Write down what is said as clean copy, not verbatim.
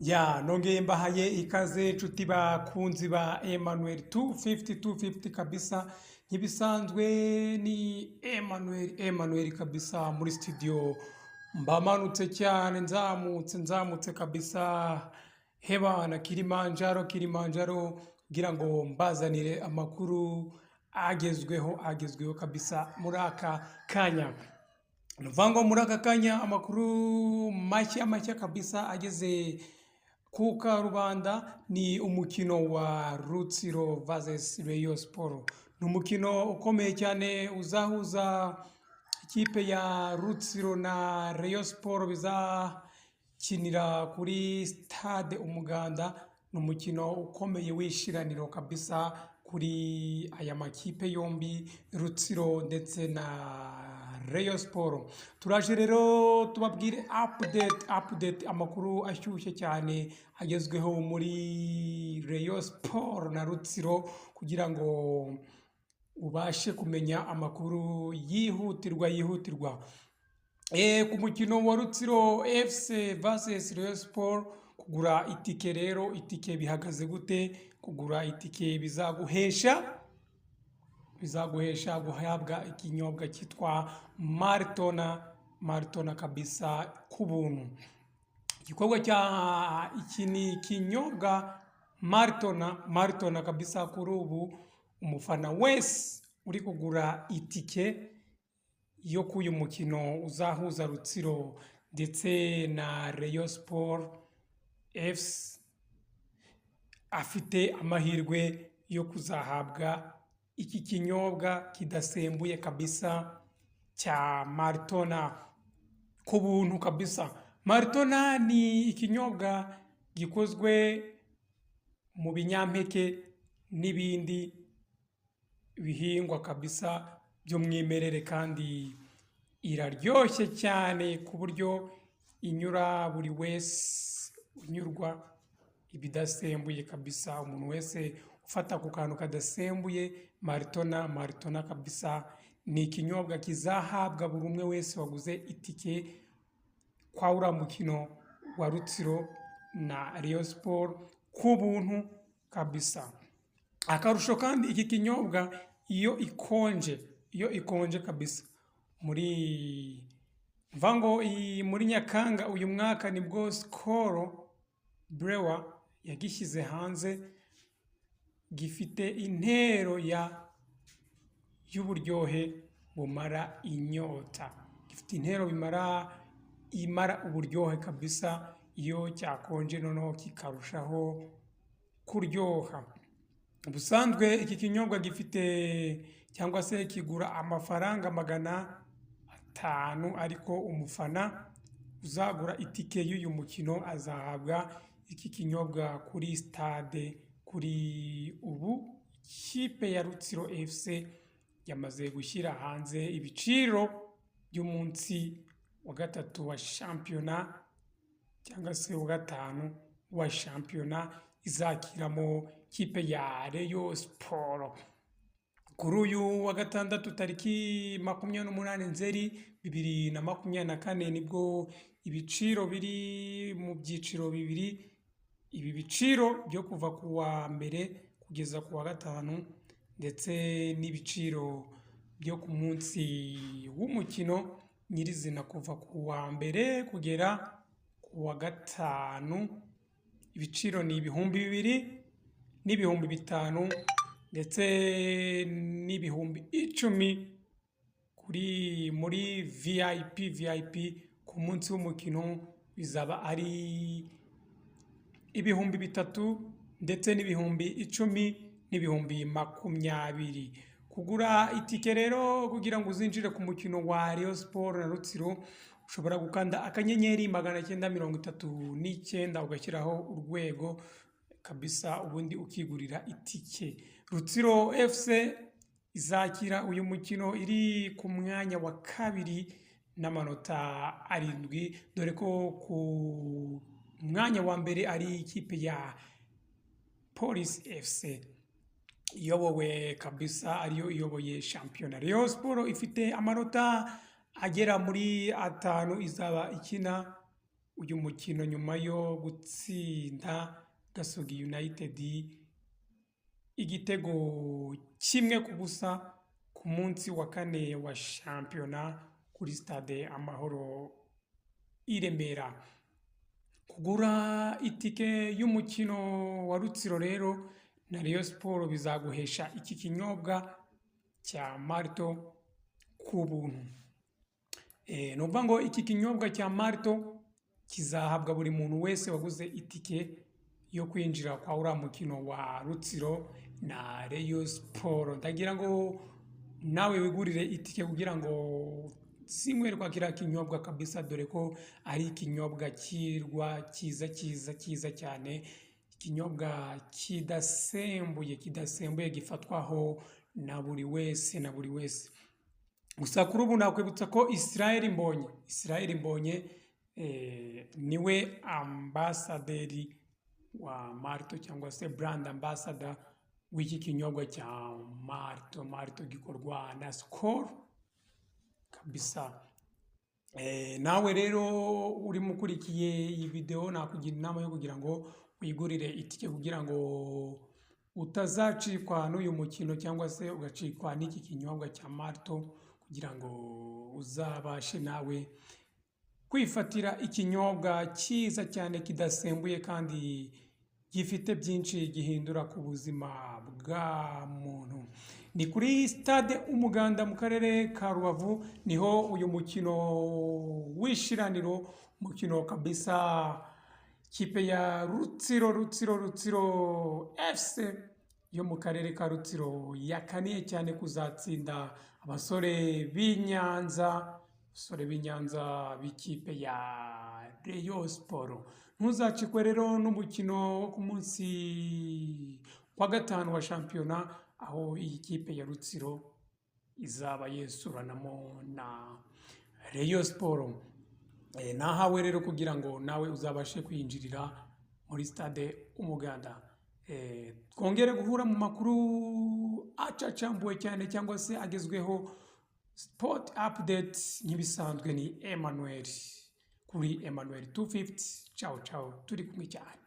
Ya, nongeye mbahaye ikaze inshuti bakunzi ba Emmanuel 250 250 kabisa. Nk'ibisanzwe ni Emmanuel, Emmanuel kabisa muri studio. Mbamanutse cyane, nzamutse nzamutse kabisa hebana Kilimanjaro, Kilimanjaro, kugira ngo mbazanire amakuru agezweho, agezweho kabisa muri aka kanya. Ni ukuvuga ngo muri aka kanya amakuru mashya mashya kabisa ageze ku karubanda ni umukino wa Rutsiro vs Rayon Sport. Ni umukino ukomeye cyane uzahuza ikipe ya Rutsiro na Rayon Sport, bizakinira kuri Stade Umuganda. Ni umukino ukomeye w'ishiraniro kabisa kuri aya makipe yombi, Rutsiro ndetse na Rayon Sport. Turaje rero tubabwire update, update, amakuru ashyushye cyane agezweho muri Rayon Sport na Rutsiro, kugira ngo ubashe kumenya amakuru yihutirwa, yihutirwa. Ku mukino wa Rutsiro FC vs Rayon Sport, kugura itike rero, itike bihagaze gute? Kugura itike bizaguhesha guhabwa ikinyobwa cyitwa Maltona, Maltona kabisa ku buntu. Igikorwa cya iki ni ikinyobwa Maltona, Maltona kabisa. Kuri ubu umufana wese uri kugura itike yo k'uyu mukino uzahuza Rutsiro ndetse na Rayon Sport FC afite amahirwe yo kuzahabwa iki kinyobwa kidasembuye kabisa cya Maltona ku buntu kabisa. Maltona ni ikinyobwa gikozwe mu binyampeke n'ibindi bihingwa kabisa by'umwimerere, kandi iraryoshye cyane ku buryo inyura buri wese unyurwa ibidasembuye kabisa. Umuntu wese ufata ku kantu kadasembuye, Maltona, Maltona kabisa ni ikinyobwa kizahabwa buri umwe wese waguze itike kwa uriya mukino wa Rutsiro na Rayon Sport ku buntu kabisa. Akarusho kandi, iki kinyobwa iyo ikonje, iyo ikonje kabisa, muri mva ngo muri Nyakanga uyu mwaka nibwo Skol Brewery yagishyize hanze, gifite intero ya y'uburyohe bumara inyota. Gifite intero bimara imara uburyohe kabisa, iyo cyakonje noneho kikarushaho kuryoha. Ubusanzwe iki kinyobwa gifite cyangwa se kigura amafaranga 500, ariko umufana uzagura itike y'uyu mukino azahabwa iki kinyobwa kuri stade. Kuri ubu ikipe ya Rutsiro FC yamaze gushyira hanze ibiciro by'umunsi wa gatatu wa shampiyona cyangwa se wa gatanu wa shampiyona izakiramo ikipe ya Rayon Sport. Kuri uyu wa gatandatu tariki 28 Nzeri 2024 nibwo ibiciro biri mu byiciro bibiri. Ibi biciro byo kuva ku wa mbere kugeza ku wa gatanu, ndetse n'ibiciro byo ku munsi w'umukino nyirizina kuva ku wa mbere kugera ku wa gatanu. Ibiciro ni 2000 n'5000 ndetse n'10,000 kuri muri VIP. VIP ku munsi w'umukino bizaba ari 3000 ndetse n'10,000 n'20,000. Kugura itike rero, kugira ngo uzinjire ku mukino wa Rayon Sport na Rutsiro, ushobora gukanda *939 ugashyiraho urwego kabisa, ubundi ukigurira itike. Rutsiro FC izakira uyu mukino iri ku mwanya wa kabiri n'amanota 7, dore ko ku mwanya wa mbere ari ikipe ya Polisi FC iyobowe kabisa, ariyo iyoboye shampiyona. Rayon Sport ifite amanota agera muri 5, izaba ikina uyu mukino. uyu mukino nyuma yo gutsinda Gasogi United igitego 1-0 ku munsi wa kane wa shampiyona kuri Stade Amahoro i Remera. Kugura itike y'umukino wa Rutsiro rero na Rayon Sports bizaguhesha iki kinyobwa cya malt ku buntu. Ni ukuvuga ngo iki kinyobwa cya malt kizahabwa buri muntu wese waguze itike yo kwinjira kwa uriya mukino wa Rutsiro na Rayon Sports. Ndagira ngo nawe wigurire itike kugira ngo sinywerwa kiriya kinyobwa kabisa, dore ko ari ikinyobwa kirwa cyiza cyiza cyiza cyane, ikinyobwa kidasembuye, kidasembuye, gifatwaho na buri wese, na buri wese. Gusa kuri ubu nakwibutsa ko Israel Mbonyi, Israel Mbonyi niwe ambasaderi wa malt cyangwa se brand ambassador w'iki kinyobwa cya malt, malt gikorwa na Skol kabisa. Nawe rero urimo ukurikiye iyi videwo, nakugira inama yo kugira ngo wigurire itike kugira ngo utazacikwa n'uyu mukino cyangwa se ugacikwa n'iki kinyobwa cya malt, kugira ngo uzabashe nawe kwifatira ikinyobwa cyiza cyane kidasembuye kandi gifite byinshi gihindura ku buzima bwa muntu. Ni kuri Stade Umuganda mu karere ka Rubavu niho uyu mukino w'ishiraniro, umukino kabisa kipe ya Rutsiro, Rutsiro, Rutsiro FC yo mu karere ka Rutsiro yakaniye cyane kuzatsinda abasore b'i Nyanza, abasore b'i Nyanza b'ikipe ya Rayon Sports. Ntuzacikwe rero n'umukino wo ku munsi wa gatanu wa shampiyona, aho iyi kipe ya Rutsiro izaba yesuranamo na Rayon Sports. Nahawe rero kugira ngo nawe uzabashe kwinjirira muri Stade Umuganda. Twongere guhura mu makuru acacambuwe cyane cyangwa se agezweho, sport update. Nk'ibisanzwe ni Emmanuel kuri Emmanuel 250. Ciao ciao, turi kumwe cyane.